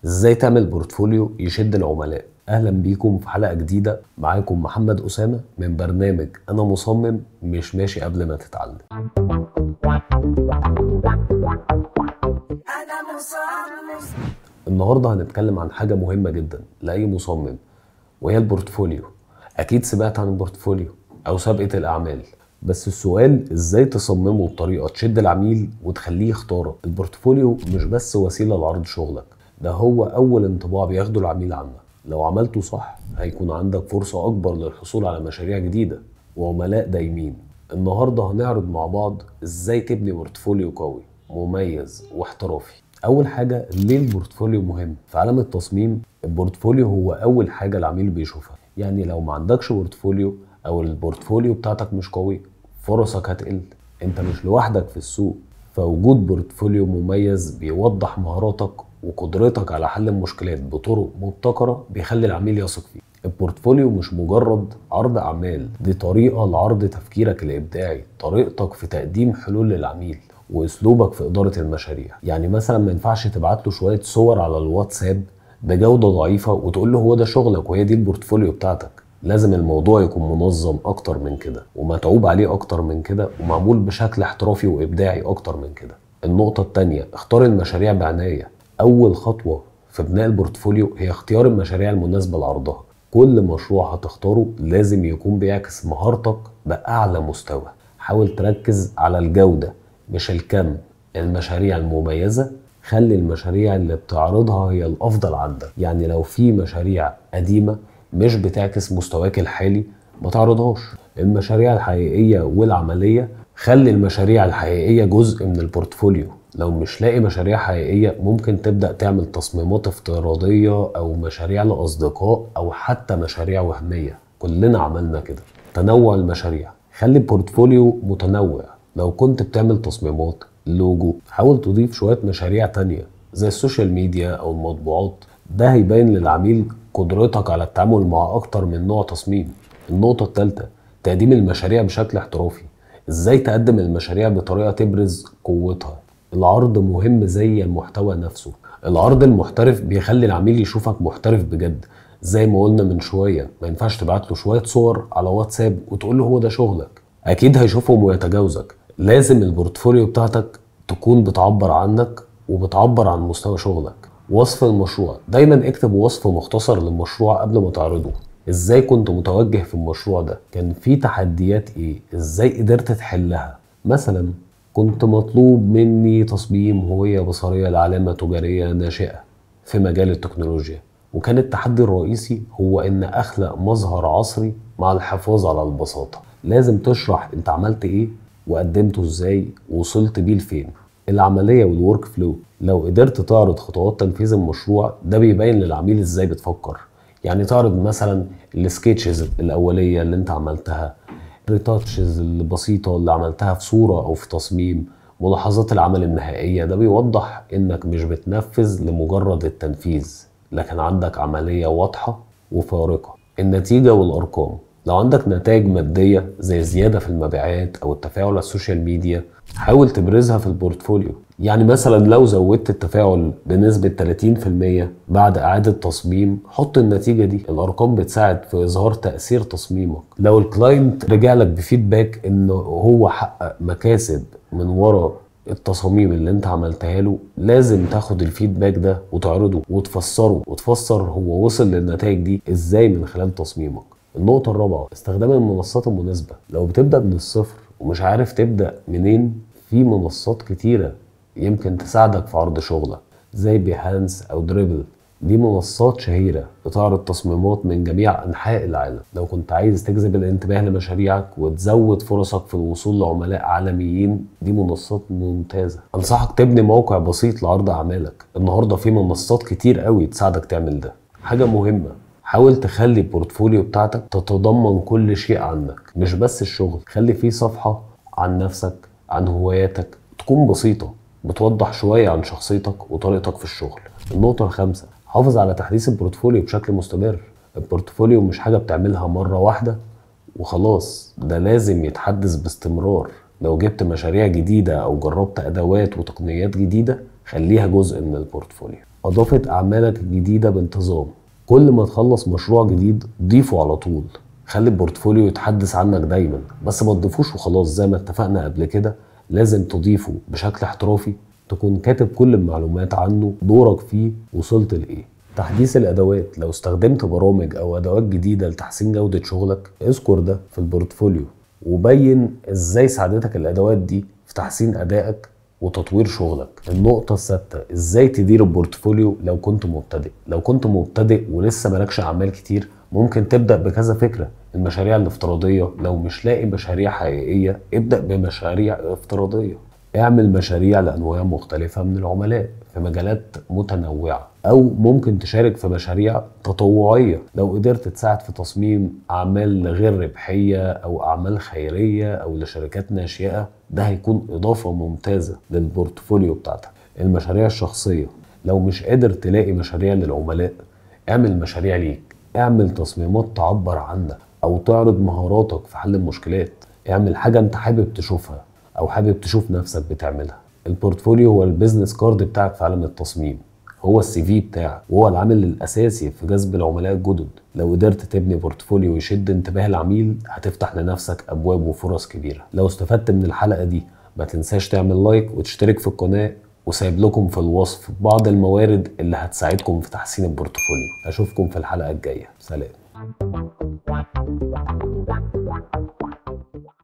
ازاي تعمل portfolio يشد العملاء. اهلا بيكم في حلقة جديدة، معاكم محمد أسامة من برنامج انا مصمم مش ماشي قبل ما تتعلم. النهاردة هنتكلم عن حاجة مهمة جدا لأي مصمم، وهي ال portfolio. اكيد سمعت عن ال portfolio او سابقة الاعمال، بس السؤال ازاي تصممه بطريقة تشد العميل وتخليه يختارك. ال portfolio مش بس وسيلة لعرض شغلك، ده هو اول انطباع بياخده العميل عنك. لو عملته صح هيكون عندك فرصة اكبر للحصول على مشاريع جديدة وعملاء دايمين. النهاردة هنعرض مع بعض ازاي تبني portfolio قوي مميز واحترافي. اول حاجة، ليه ال portfolio مهم؟ في عالم التصميم ال portfolio هو اول حاجة العميل بيشوفها. يعني لو ما عندكش portfolio او ال portfolio بتاعتك مش قوي، فرصك هتقل. انت مش لوحدك في السوق، فوجود portfolio مميز بيوضح مهاراتك وقدرتك على حل المشكلات بطرق مبتكرة، بيخلي العميل يثق فيك. ال portfolio مش مجرد عرض أعمال، دي طريقة لعرض تفكيرك الإبداعي، طريقتك في تقديم حلول للعميل، وأسلوبك في إدارة المشاريع. يعني مثلا ما ينفعش تبعت له شوية صور على الواتساب بجودة ضعيفة وتقول له هو ده شغلك وهي دي ال portfolio بتاعتك. لازم الموضوع يكون منظم أكتر من كده، ومتعوب عليه أكتر من كده، ومعمول بشكل احترافي وإبداعي أكتر من كده. النقطة التانية، اختار المشاريع بعناية. أول خطوة في بناء ال portfolio هي اختيار المشاريع المناسبة لعرضها. كل مشروع هتختاره لازم يكون بيعكس مهارتك بأعلى مستوى. حاول تركز على الجودة مش الكم. المشاريع المميزة، خلي المشاريع اللي بتعرضها هي الأفضل عندك. يعني لو في مشاريع قديمة مش بتعكس مستواك الحالي ما تعرضهاش. المشاريع الحقيقية والعملية، خلي المشاريع الحقيقية جزء من ال portfolio. لو مش لاقي مشاريع حقيقية ممكن تبدأ تعمل تصميمات افتراضية أو مشاريع لأصدقاء أو حتى مشاريع وهمية. كلنا عملنا كده. تنوع المشاريع، خلي ال portfolio متنوع. لو كنت بتعمل تصميمات لوجو، حاول تضيف شوية مشاريع تانية زي ال social media أو المطبوعات. ده هيبين للعميل قدرتك على التعامل مع أكتر من نوع تصميم. النقطة الثالثة، تقديم المشاريع بشكل احترافي. ازاي تقدم المشاريع بطريقة تبرز قوتها؟ العرض مهم زي المحتوى نفسه. العرض المحترف بيخلي العميل يشوفك محترف بجد. زي ما قلنا من شوية، ما ينفعش تبعت له شوية صور على واتساب وتقول له هو ده شغلك، أكيد هيشوفهم ويتجاوزك. لازم ال portfolio بتاعتك تكون بتعبر عنك وبتعبر عن مستوى شغلك. وصف المشروع، دايما اكتب وصف مختصر للمشروع قبل ما تعرضه. ازاي كنت متوجه في المشروع ده؟ كان في تحديات ايه؟ ازاي قدرت تحلها؟ مثلا كنت مطلوب مني تصميم هوية بصرية لعلامة تجارية ناشئة في مجال التكنولوجيا، وكان التحدي الرئيسي هو ان اخلق مظهر عصري مع الحفاظ على البساطة. لازم تشرح انت عملت ايه وقدمته ازاي ووصلت بيه لفين. العملية وال workflow، لو قدرت تعرض خطوات تنفيذ المشروع ده بيبين للعميل ازاي بتفكر. يعني تعرض مثلا ال sketches الأولية اللي انت عملتها، ال retouches البسيطة اللي عملتها في صورة أو في تصميم، ملاحظات العمل النهائية. ده بيوضح انك مش بتنفذ لمجرد التنفيذ، لكن عندك عملية واضحة وفارقة. النتيجة والأرقام، لو عندك نتائج مادية زي زيادة في المبيعات أو التفاعل على ال social media، حاول تبرزها في ال portfolio. يعني مثلا لو زودت التفاعل بنسبة 30% بعد إعادة تصميم، حط النتيجة دي. الأرقام بتساعد في إظهار تأثير تصميمك. لو ال client رجع لك ب feedback إنه هو حقق مكاسب من ورا التصاميم اللي انت عملتها له، لازم تاخد ال feedback ده وتعرضه وتفسره، وتفسر هو وصل للنتائج دي ازاي من خلال تصميمك. النقطة الرابعة، استخدام المنصات المناسبة. لو بتبدأ من الصفر ومش عارف تبدأ منين، في منصات كتيرة يمكن تساعدك في عرض شغلك زي Behance أو Dribbble. دي منصات شهيرة بتعرض تصميمات من جميع أنحاء العالم. لو كنت عايز تجذب الانتباه لمشاريعك وتزود فرصك في الوصول لعملاء عالميين، دي منصات ممتازة. أنصحك تبني موقع بسيط لعرض أعمالك. النهاردة في منصات كتير قوي تساعدك تعمل ده. حاجة مهمة، حاول تخلي ال portfolio بتاعتك تتضمن كل شيء عنك، مش بس الشغل. خلي فيه صفحة عن نفسك، عن هواياتك، تكون بسيطة بتوضح شوية عن شخصيتك وطريقتك في الشغل. النقطة الخامسة، حافظ على تحديث ال portfolio بشكل مستمر. ال portfolio مش حاجة بتعملها مرة واحدة وخلاص، ده لازم يتحدث باستمرار. لو جبت مشاريع جديدة أو جربت أدوات وتقنيات جديدة، خليها جزء من ال portfolio. اضافة اعمالك الجديدة بانتظام، كل ما تخلص مشروع جديد ضيفه على طول، خلي ال portfolio يتحدث عنك دايما، بس ما تضيفوش وخلاص. زي ما اتفقنا قبل كده لازم تضيفه بشكل احترافي، تكون كاتب كل المعلومات عنه، دورك فيه، وصلت لايه. تحديث الادوات، لو استخدمت برامج او ادوات جديدة لتحسين جوده شغلك اذكر ده في ال portfolio، وبين ازاي ساعدتك الادوات دي في تحسين ادائك وتطوير شغلك. النقطة السادسة، ازاي تدير ال portfolio لو كنت مبتدئ. لو كنت مبتدئ ولسه مالكش اعمال كتير ممكن تبدأ بكذا فكرة. المشاريع الافتراضية، لو مش لاقي مشاريع حقيقية ابدأ بمشاريع افتراضية. اعمل مشاريع لأنواع مختلفة من العملاء في مجالات متنوعة، أو ممكن تشارك في مشاريع تطوعية لو قدرت تساعد في تصميم أعمال غير ربحية أو أعمال خيرية أو لشركات ناشئة، ده هيكون إضافة ممتازة لل portfolio بتاعتك. المشاريع الشخصية، لو مش قادر تلاقي مشاريع للعملاء اعمل مشاريع ليك، اعمل تصميمات تعبر عنك أو تعرض مهاراتك في حل المشكلات، اعمل حاجة أنت حابب تشوفها أو حابب تشوف نفسك بتعملها. ال portfolio هو ال business card بتاعك في عالم التصميم، هو ال CV بتاعك، وهو العامل الأساسي في جذب العملاء الجدد. لو قدرت تبني portfolio يشد انتباه العميل هتفتح لنفسك أبواب وفرص كبيرة. لو استفدت من الحلقة دي ما تنساش تعمل like وتشترك في القناة، وسايب لكم في الوصف بعض الموارد اللي هتساعدكم في تحسين ال portfolio. أشوفكم في الحلقة الجاية، سلام.